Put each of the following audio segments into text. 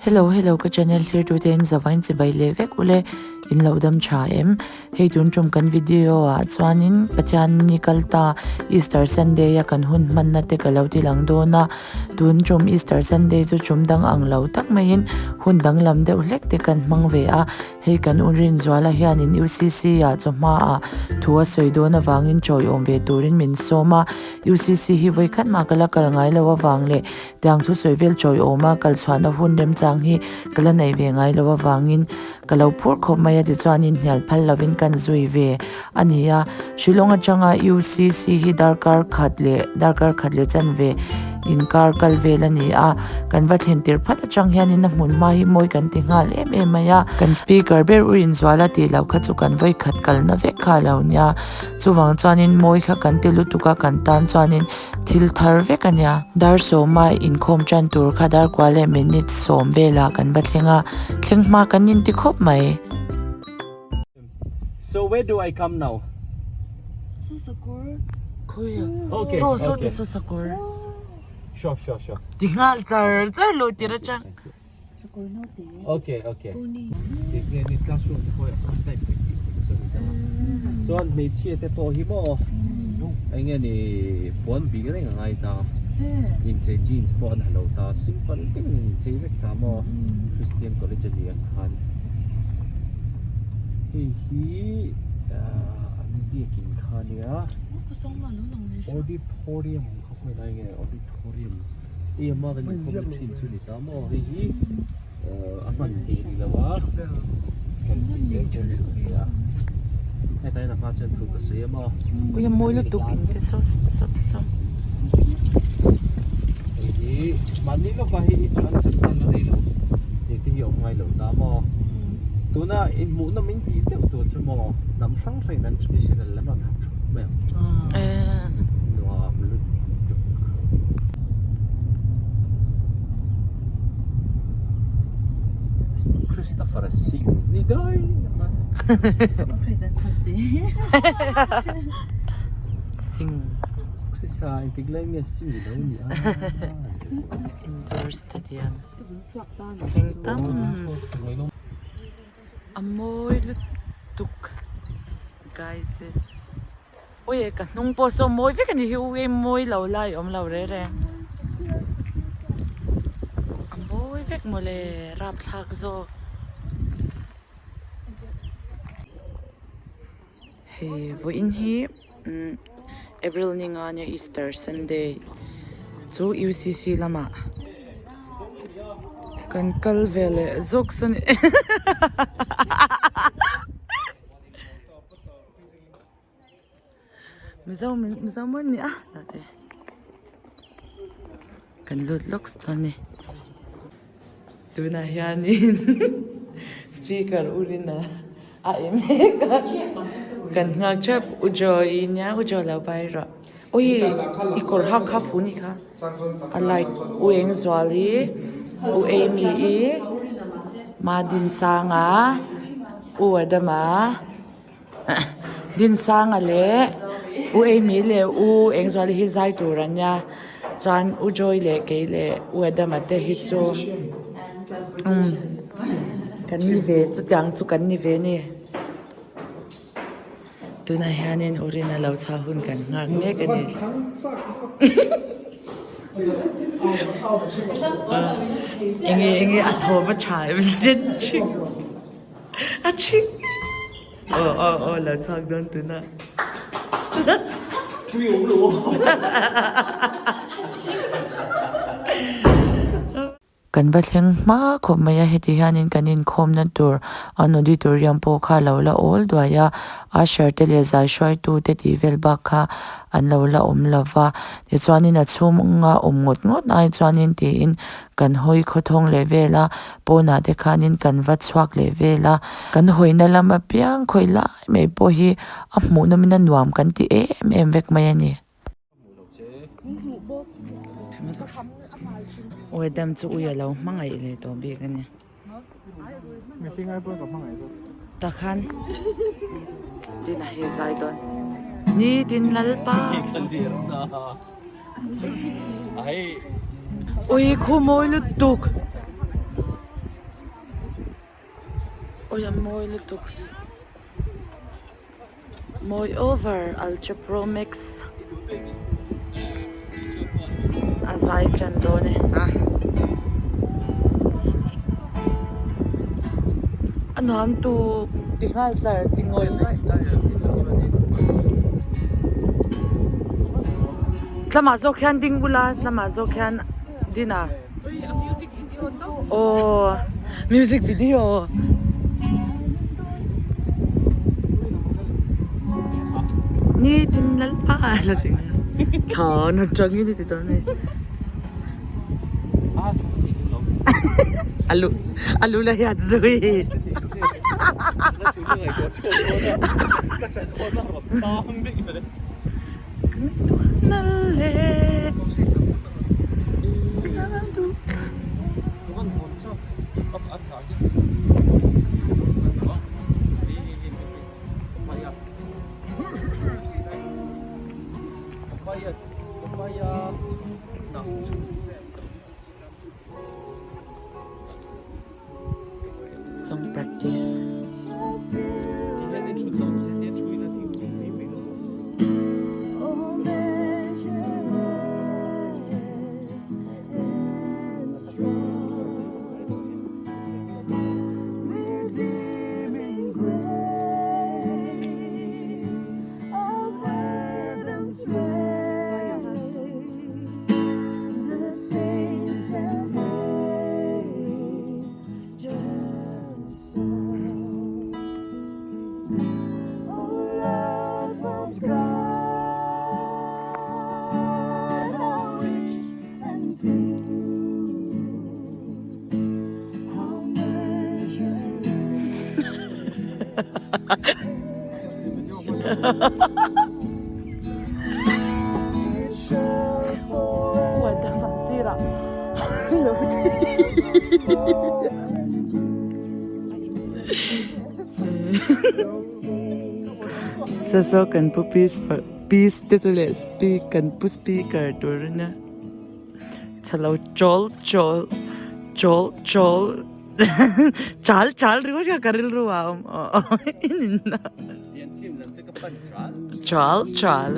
Hello hello ka channel thlir tu te in zavain chibai leh vek ule in lo dam tha em hei tun tum kan video ah chuanin Pathian ni kal ta Easter Sunday a kan hun hmanna te ka lo ti lang dawn a tun tum Easter Sunday chu tum dang ang lo tak maiin hun danglam deuh hlek te kan hmang ve a Hei kan u Rinzuala hianin UCC ah chawhma ah thu a sawi dawn avangin chawiawm ve turin min sawm a, UCC hi vawi khat mah ka la kal ngai lo avang leh tiang thu sawi vel chawiawma kal chhuahna hun remchang hi ka la nei ve ngai lo avangin ka lo phur khawp mai a tichuanin hnial phal lovin kan zui ve a ni a. Shillong atanga UCC hi darkar khat leh darkar khat leh chanve inkar kal vel a ni a, kan va thlen tirh phat atang hianin a hmun hma hi mawi kan ti nghal em em mai a, kan speaker ber u inzual a tih loh kha chu kan vawi khat kalna vek kha a lo nia, chuvang chuanin mawi kha kan ti lutuk a, kan tan chuanin thil thar vek a nia. Dar sawma inkhawm tan tur kha dar kua leh minute sawm velah kan va thleng a, thleng hma kan inti khawp mai. So where do I come now? Susakawr. Okay. Saw saw okay. ti susakawr. Sure, sure, sure. Ti nghal char char lo tir atang. Sakawr note. Okay, okay. Pony. Nge ni classroom te pawh hi assam type vek tih te chu a ni dang a. Chuan hmeichhia te pawh hi maw eng nge ni puan bik reng a ngai ta. Inchei jeans pawh an ha lo ta simple deuhin an inchei vek ta maw Christian college a ni ang khan. Hei hi ahh an biakin kha a nia auditorium kha khawi lai nge auditorium hei a hma kan inkhawm na thin chu a ni ta maw hei hi ahh a hman theih rih lo a kan tih zel pawh a ni a hetah hian a hma chuan thu ka sawi a maw. Ui a mawi lutuk in te saw saw te saw. Hei hi mahni lawkah hei hi chu an sak tan a rei lo tih te hi a awm ngai lo ta maw tuna inhmuhna min tih deuh tur chu maw hnam hrang hrangin an traditional lam an ha thup mai ang nuam lutuk. Christopher Singh ni daih mai Singh. Krisa engtik lai nge Singh i lo nih a? Indoor stadium thleng tam a mawi lutuk guys ui ka hnung pawh saw mawi vek a ni hi ui mawi lo lai awm lo reng reng a mawi vek mawle rapthlak zawk. Hei vawiin hi April ni nga nia Easter Sunday chu UCC lamah kan kal ve leh zawk sawn Mizo Mizo mawi ni a kan lut lawk chuan ni tunah hianin speaker urin a a em mek a kan nghak thep u joy nia u joy lo bai rawh ui i kawr hak kha fu ni kha a light u eng zual hi u amy i Madinsanga u Adama. Dinsanga leh U Amy leh U Engzuali hi zai tur an nia chuan U Joy leh kei leh U Adama te hi chu umm kan ni ve chutiang chu kan ni ve a ni tunah hianin U Rina lo chhuah hun kan nghak mek a ni. Enge enge a thaw va tha em A chhing Aw aw aw lo chhuak dawn tuna. Tui awm lo Kan va thleng hma khawp mai a, heti hianin kan inkhawmna tur an auditorium pawh kha a lo la awl duai a, usher te leh zai hruaitu te tih vel bak kha an lo la awm lo va, tichuanin a chhunga awm ngawt ngawt ai chuanin tiin kan hawi khawthawng leh vel a, pawnah te khanin kan va chhuak leh vel a, kan hawina lam apiang khawi lai mai pawh hi a hmuh nawmin a nuam kan ti em em vek mai a ni. Awedam chu ui a lo hmangaih leh tawh bik a ni. Takhan tin a hei zai dawn nitin lalpa ui khu mawi lutuk. Mawi lutuk mawi over ultra pro max a zai tan dawn e a nuam tuk ti nghal tlar ti ngawih ngawih tlamah zawk hian ding bula tlamah zawk hian dinner. Aw music video nitin lalpa la ti thla na tangin ti dawn e alu alu la hiat zui Song practice. Saw kan pu peace peace te chu leh speak kan pu speaker tur a nia chhelo chawl chawl chawl chawl chal chal ringawt kha ka rilru ah a awm aw in chal chal.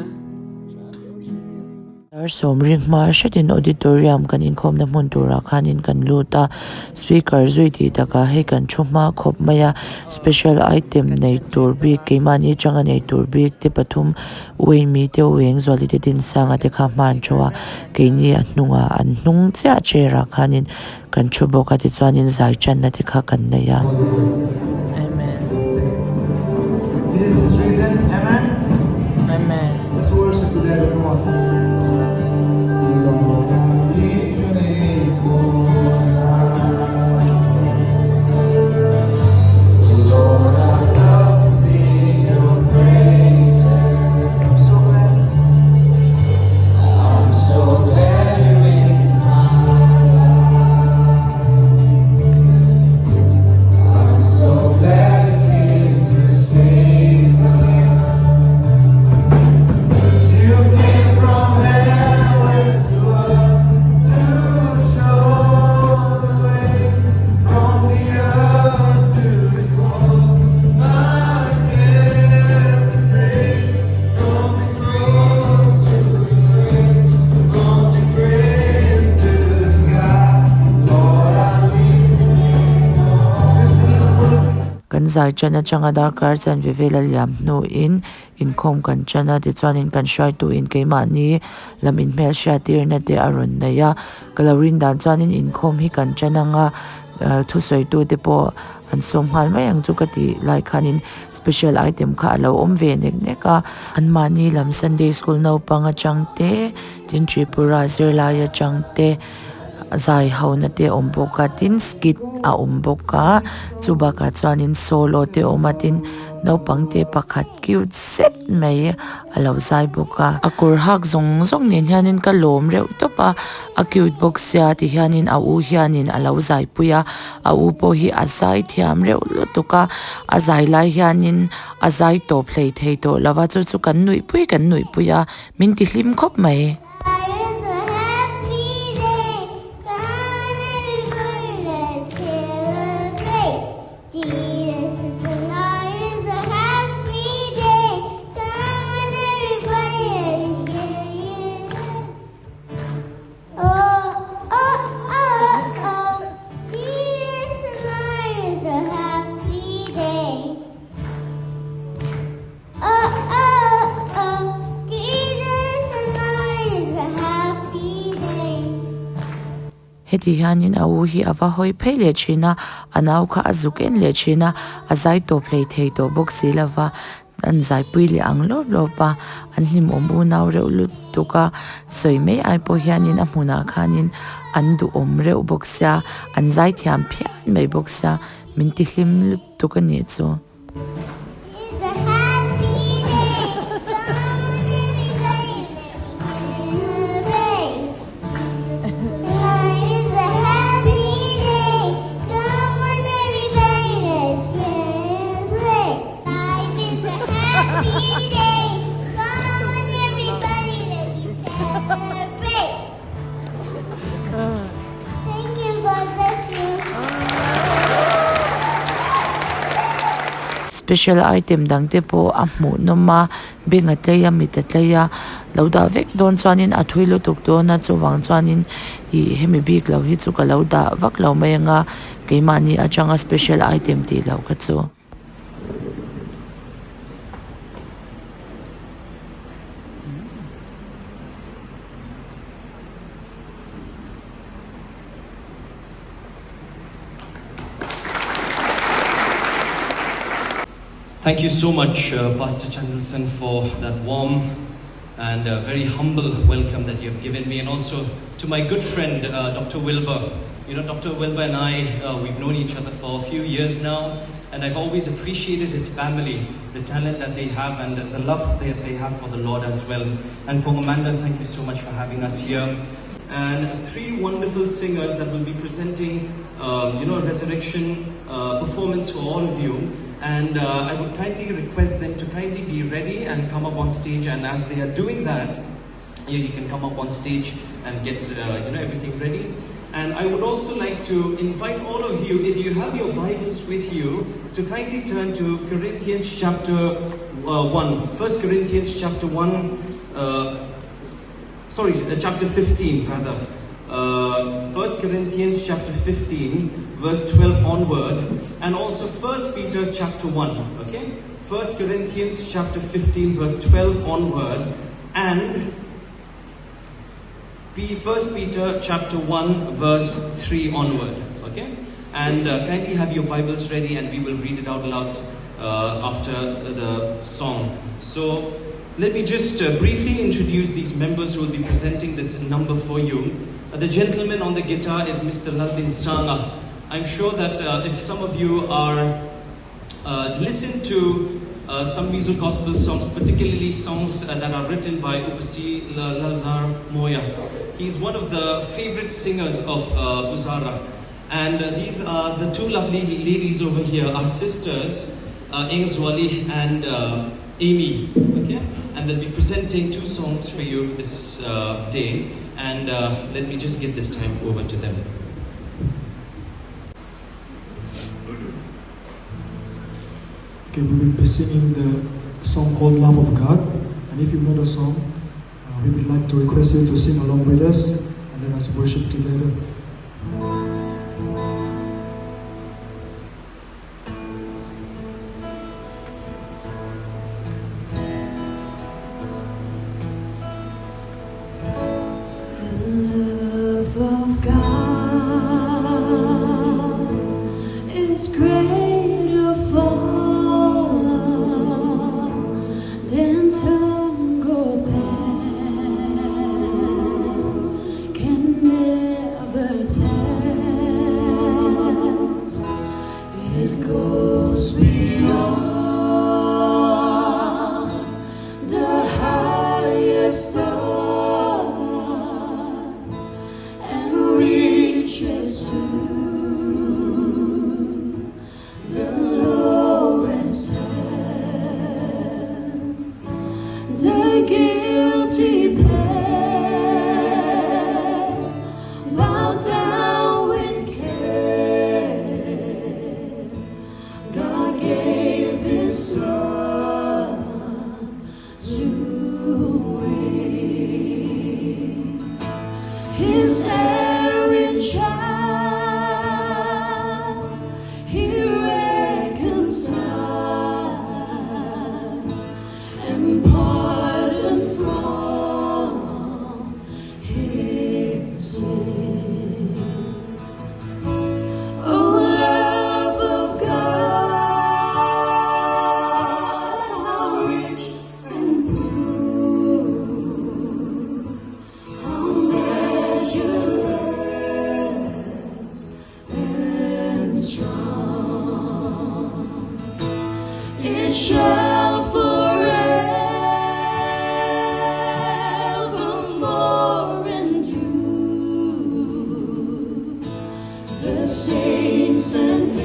Dar sawmri hma hretin auditorium kan inkhawmna hmun turah khanin kan lut a, speaker zui tih takah hei kan thu hma khawp mai a, special item nei tur bik keimahni atanga nei tur bik te pathum Uaimi te Uengzuali te Dinsanga te kha hma an thu a, keini a hnungah an hnung chiah chair ah khanin kan thu bawk a tichuanin zai tanna te kha kan nei a. Amen. Jesus is risen. Amen. Amen. Let's worship together. Come on. Lord, I lift your name on high. Lord, I love to sing your praises. I'm so glad. I'm so glad you're in my life. I'm so glad you came to save me. You came from heaven to earth to show the way from the earth to the cross. My debt to pay from the cross to the grave, from the grave to the sky. Lord, I lift your name on. Kan zai tan atanga darkar chanve vel a liam hnuin inkhawm kan tan a tichuanin kan hruaituin keimahni lam inhmel hriat tirna te a rawn nei a ka lo rin dan chuanin inkhawm hi kan tan anga ah thusawi te pawh an sawm nghal mai ang chu ka tih lai khanin special item kha a lo awm ve nek nek a anmahni lam sunday school naupang atang te tin tripura zirlai atang te zai ho na te a awm bawk a tin skit a awm bawk a chu bakah chuanin solo te a awm a tin naupang te pakhat cute zet mai a lo zai bawk a a kawr hak zawng zawng nen hianin ka lawm reuh tawp a a cute bawk sia ti hianin a u hianin a lo zai pui a a u pawh hi a zai thiam reuh lutuk a a zai lai hianin a zai tawp hlei thei tawh lo va chu chu kan nuih pui kan nuih pui a min ti hlim khawp mai. Heti hianin a u hi a va hawi phei leh thin a, a nau kha a zuk en leh thin a, a zai tawp hlei thei tawh bawk si lova, an zaipui leh ang lawp lawp a, an hlimawm unau reuh lutuk a, sawi mai ai pawh hianin a hmunah khanin an duhawm reuh bawk sia, an zai thiam phian mai bawk sia, min ti hlim lutuk a nih chu. Special item dang te pawh a hmuh nawm a beng a tlei a mit a tlei a lo dah vek dawn chuanin a thui lutuk dawn a chuvang chuanin ih hemi bik lo hi chu ka lo dah vak lo mai ang a keimahni atanga special item tih loh kha chu. Thank you so much, uh, Pastor Chandelsson, for that warm and uh, very humble welcome that you have given me, and also to my good friend, uh, Dr. Wilbur. You know, Dr. Wilbur and I, uh, we've known each other for a few years now, and I've always appreciated his family, the talent that they have, and the love that they have for the Lord as well. And Kong Amanda, thank you so much for having us here. And three wonderful singers that will be presenting, you know, a resurrection performance for all of you. And I would kindly request them to kindly be ready and come up on stage. And as they are doing that, you, you can come up on stage and get you know everything ready. And I would also like to invite all of you, if you have your Bibles with you, to kindly turn to Corinthians chapter 1. 1 Corinthians chapter 1, sorry, chapter 15 rather. 1 Corinthians chapter 15, verse 12 onward, and also 1 Peter chapter 1. Okay? 1 Corinthians chapter 15, verse 12 onward, and 1 Peter chapter 1, verse 3 onward. Okay? And kindly have your Bibles ready, and we will read it out loud after the song. So let me just briefly introduce these members who will be presenting this number for you. The gentleman on the guitar is Mr. Laldin Sanga. I'm sure that if some of you are listen to some Mizo gospel songs, particularly songs that are written by Upasi Lazar Moya. He's one of the favorite singers of Puzara. And these are the two lovely ladies over here, our sisters, Ingzwali and Amy. Okay? And they'll be presenting two songs for you this day. And let me just give this time over to them. Okay, we will be singing the song called Love of God. And if you know the song, we would like to request you to sing along with us and let us worship together. The love of God is greater far than tongue or pen can ever tell. It shall forevermore endure the saints and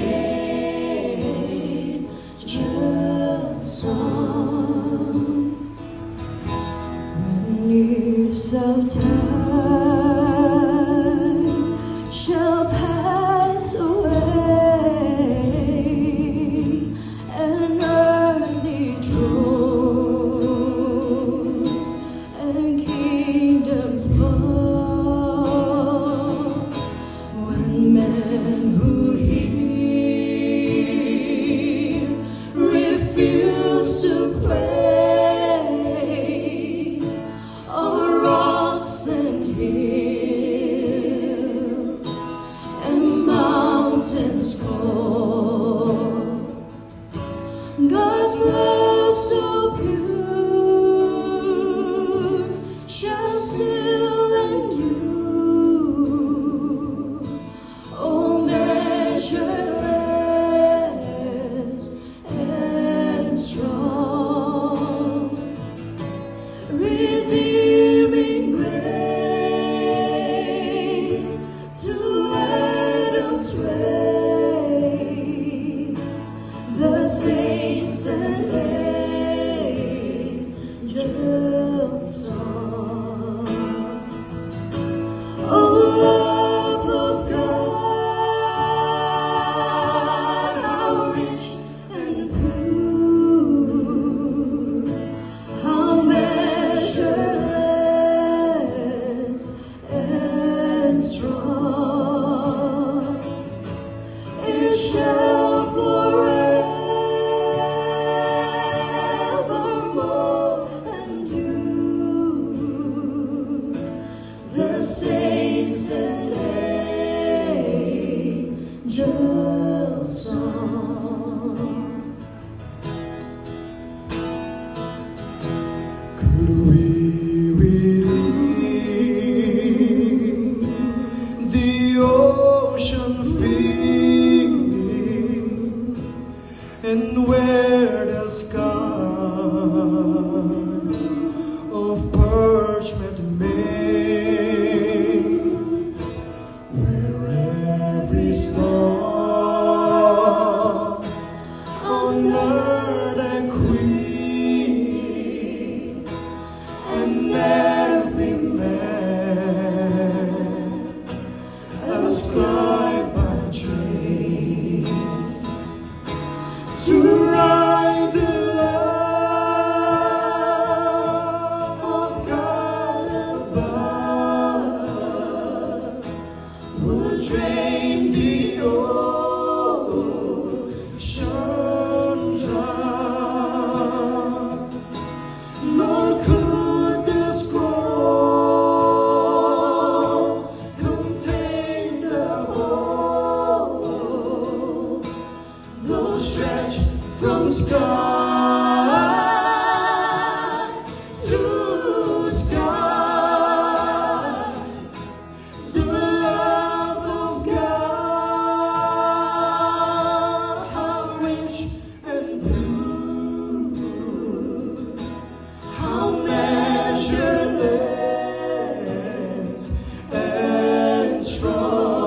angels' song. When years of time shall pass away and earthly thrones and kingdoms fall, when men who hear refuse to pray, o'er rocks and hills and mountains call. God's love so pure shall still endure, all measureless and strong, redeeming grace to Adam's race, the saints and angels' song. O love of God, how rich and pure, how measureless and strong, it shall forevermore endure the saints and angels' song. Could we within the ocean fill and wear the scars of parchment made, where every star on earth a queen and every man a scribe by trade, to write the love of God above would drain the ocean dry, nor could the scroll contain the whole, though stretched from sky to sky. The love of God, how rich and pure, how measureless and strong,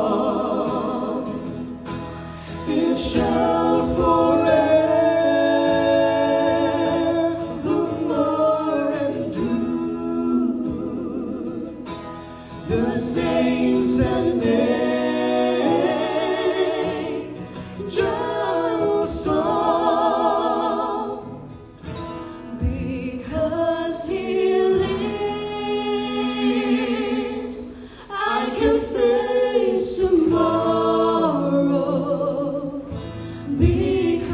it shall forevermore endure the saints and angels' song. Because he lives, I can face tomorrow. Because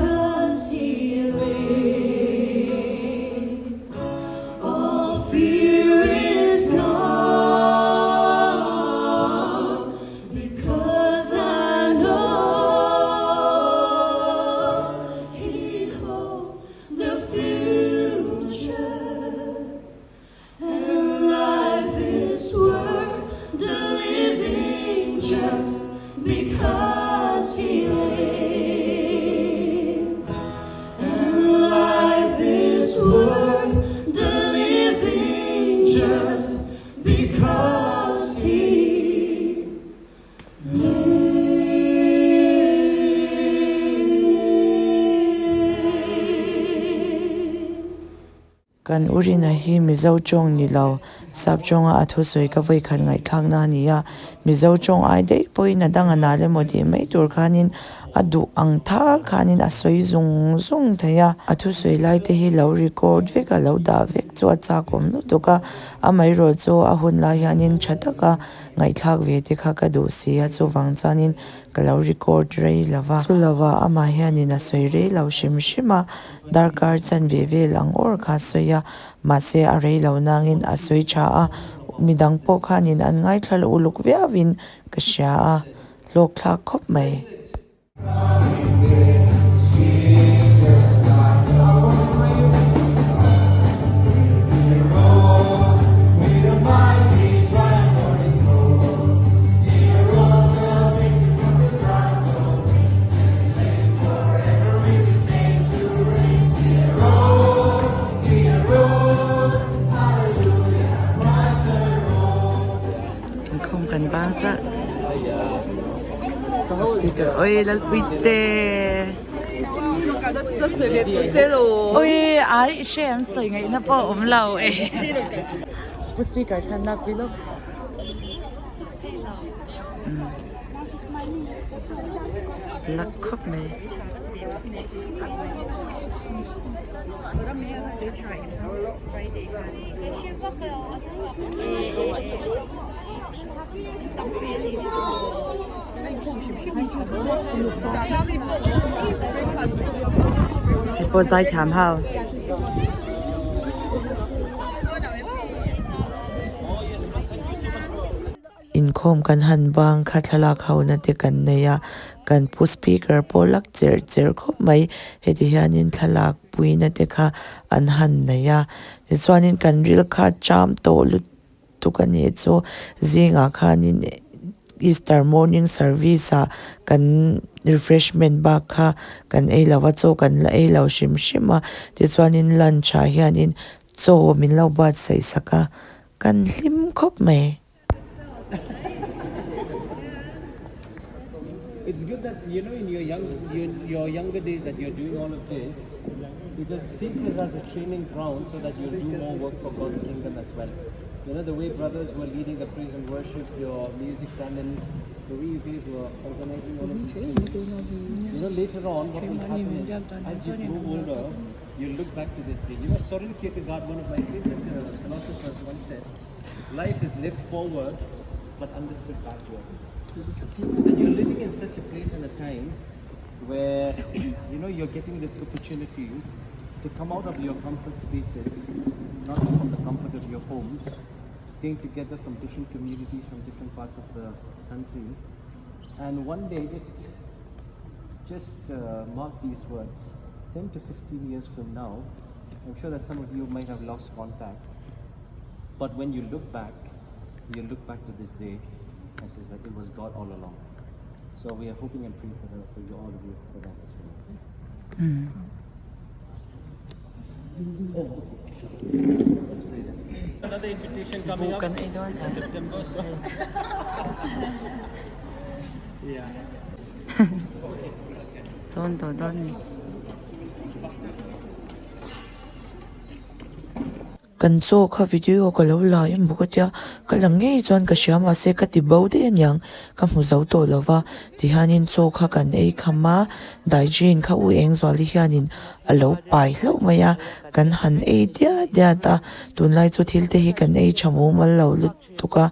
Kan Urina hi Mizo tawng ni lo, Sap tawnga a thusawi ka vawikhat ngaihthlakna a ni a, Mizo tawng ai daih pawhin a dang a nal emaw tih mai tur khanin a duh ang thar khanin a sawi zung zung thei a. A thusawi lai te hi lo record vek a, lo dah vek chu a chakawm lutuk a, amaherawh chu a hun lai hianin tha taka ngaihthlak ve te kha ka duh si a, chuvang chuanin ka lo record rei lo va. Chulova amah hianin a sawi rei lo hrim hrim a, Darkar chan ve vel ang awr kha a sawi a, mahse a rei lo nangin a sawi tha a, midang pawh khanin an ngaithla lo uluk viauin ka hria a, hlawk thlak khawp mai. Inkhawm kan bang chiah speaker oi Lalpuite oi ai i hre an sawi ngaihna pawh a awm lo e pu speaker thlan lak pui lawk. Lak khawp mai. Hei pawh zaithiam ho. Inkhawm kan han bang kha thlalak hona te kan nei a, kan pu speaker pawh lak cherh cherh khawp mai. Heti hianin thlalak puina te kha an han nei a, tichuanin kan ril kha cham tawh lutuk a nih chu zingah khanin Easter morning service ah kan refreshment bak kha kan ei lo a, chaw kan la ei lo hrim hrim a, tichuanin lunch ah hianin chaw min lo buatsaih sak a. Kan hlim khawp mai. It's good that you know in your young your younger days that you're doing all of this because take this as a training ground so that you'll do more work for God's kingdom as well. You know the way brothers were leading the praise and worship, your music talent, the way you guys were organizing all of these things. You know later on what will happen is as you grow older, you look back to this day. You know Soren Kierkegaard, one of my favorite uh, philosophers, once said, life is lived forward but understood backward. And you're living in such a place and a time where you know you're getting this opportunity to come out of your comfort spaces, not from the comfort of your homes, staying together from different communities, from different parts of the country. And one day just just uh, mark these words. 10 to 15 years from now, I'm sure that some of you might have lost contact. But when you look back, you look back to this day and says that it was God all along. So we are hoping and praying for, the, for you, all of you for that as well. Okay? Mm. Oh, okay. Let's pray then. Another invitation coming up in September. So. yeah. Sawn tawh dawn a ni. Kan chaw kha video ka lo la em bawk a tia ka la ngei chuan ka hria mahse ka ti bo daih aniang ka hmu zo tawh lo va tihianin chaw kha kan ei kham a daijin kha u eng zuali hianin a lo pai hlauh mai a kan han ei diat diat a tunlai chu thil te hi kan ei tha mumal lo lutuk a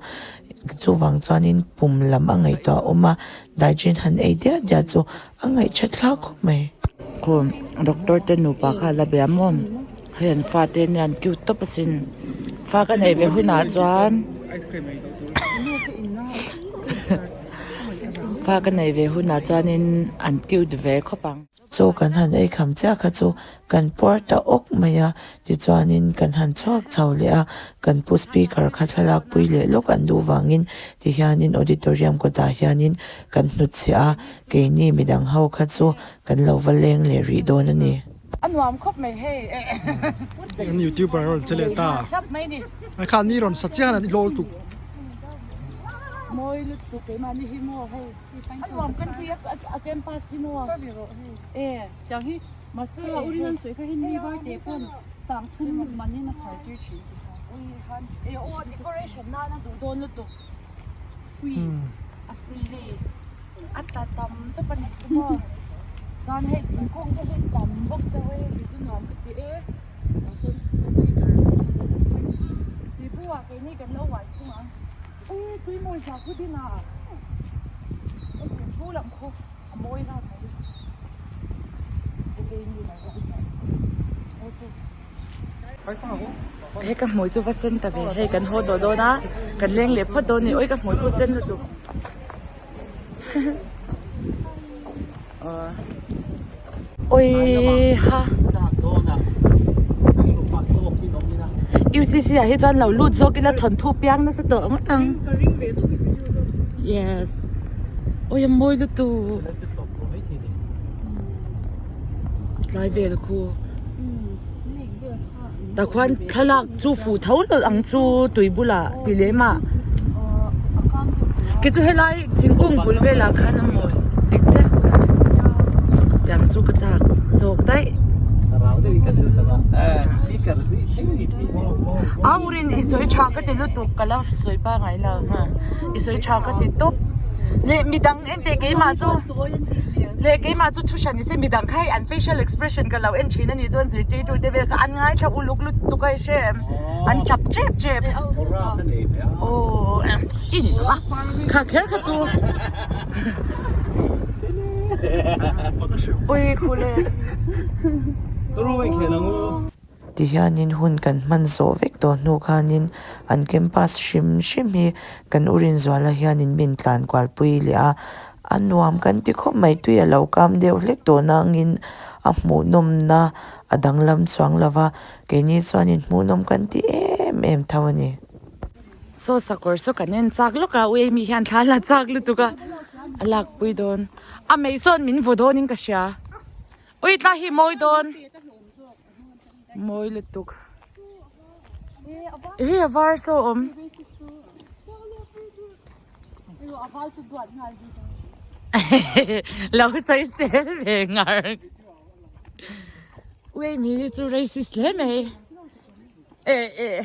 chuvang chuanin pum lam a ngaihtuah a awm a daijin han ei diat diat chu a ngaihthat thlak khawp mai. Khum doctor te nupa kha a la bia maw hei an fate nia an cute tawp asin fa ka neih ve hunah chuan fa ka neih ve hunah chuanin an cute ve khawp ang. Chaw kan han ei kham chiah kha chu kan puar ta awk mai a, tichuanin kan han chhuak chho leh a, kan pu speaker kha thlalak pui leh lawk an duh vangin tihianin auditorium kawtah hianin kan hnutchhiah a, keini midang ho kha chu kan lo va leng leh rih dawn a ni. A nuam khawp mai hei. Kan youtuber rawn che leh ta. A kha ni rawn sa chiang an i lawl tuk. Mawi lutuk keimahni hi maw hei. A nuam kan hlui a campus hi maw. E tiang hi. Mahse a urin an sawi kha hi ni var te pawn sang thum manin a chhar tir thin ti kha. Ui han e aw decoration nana duh dawn lutuk free a free hei a tla tam tawp a nih chu maw chuan hei thingkung te hi tam bawk chauh e kei chu nuam ka ti e tah chuan speaker tui buh ah keini kan lo uai thung ang ui tui mawi zah khu din ah thu lam khu. A mawi rat mai. Hei ka hmui chu va sen ta ve hei kan haw tawh dawn a kan leng leh phawt dawn a ni awi ka hmui khu sen lutuk awi ha UCC ah hi chuan lo lut zawk ila thawnthu piang nasa tawh ngawt ang yes. Awi a mawi lutuk tlai vel khu tah khuan thlalak chu fuh tho lawlh ang chu tui bulah ti lem ah kei chu helai thingkung bul velah khan a mawi dik chiah tiang chu ka chak zawk daih. Aurin i sawi tha ka ti lutuk ka la sawi pangai lo ha i sawi tha ka ti tawp leh midang en teh keimah chu leh keimah chu thu hran ni se midang kha hei an facial expression ka lo en thin a nih chuan zirtirtu te vel kha an ngaithla uluk lutuk a i hre em an tap tep tep aw i ni lo a kha kher kha chu ui khule. Tihianin hun kan hman zawh vek tawh hnu khanin an campus hrim hrim hi kan u Rinzuala hianin min tlan kualpui leh a, a nuam kan ti khawp mai tui a lo kam deuh hlek tawh nangin a hmuhnawmna a danglam chuang lo va, keini chuanin hmuhnawm kan ti em em tho a ni. Saw sakawr saw kan en chak lawk a, ui mi hian thla la chak lutuk a, a lakpui dawn a mei sawn min vaw dawnin ka hria, ui tla hi mawi dawn. Mawi lutuk hei a var saw awm lo sawi sel ve ngar ui mi hi chu racist hle mai eh eh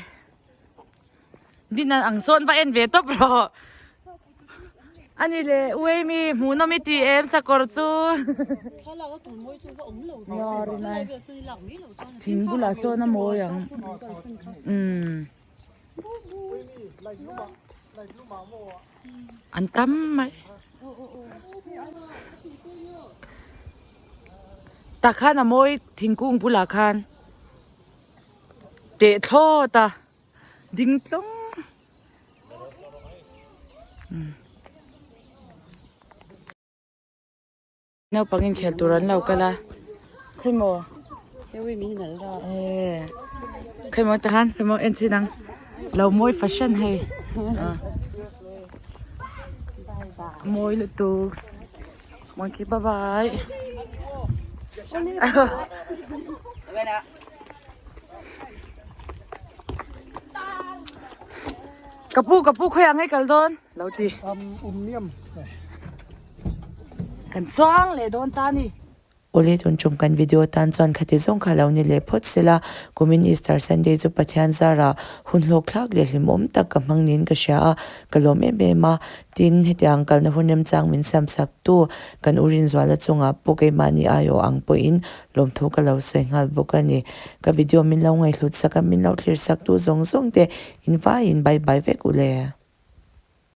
Din ang sawn va en ve tawp rawh. Ani le uei mi hmuhnawm i ti em sakawr chu. Thing bulah sawn a mawi ang. Umm. An tam mai. Tah khan a mawi thingkung bulah khan teh thlawt a. Ding tlawng. Naupang inkhel tur an lo kal a. Khawimaw? Khawimaw tahan khawimaw en chhin ang. Lo mawi fashion hei. Mawi lutuk. Monkey bye bye. Ka pu ka pu khawiah ngei kal dawn lo ti. Kan chuang leh dawn ta ni. Awle tun tum kan video tan chuan khati zawng kha lo ni leh phawt sela kumin Easter Sunday chu Pathian zara hun hlawk thlak leh hlimawm tak ka hmang niin ka hria a ka lawm em em a tin hetiang kalna hun remchang min siam sak tu kan u Rinzuala chungah pawh keimahni aiawh ang pawhin Lawmthu ka lo sawi nghal bawk a ni. Ka video min lo ngaihhlut sak a, min lo thlir sak tu zawng zawng te in vaiin bye bye vek u le.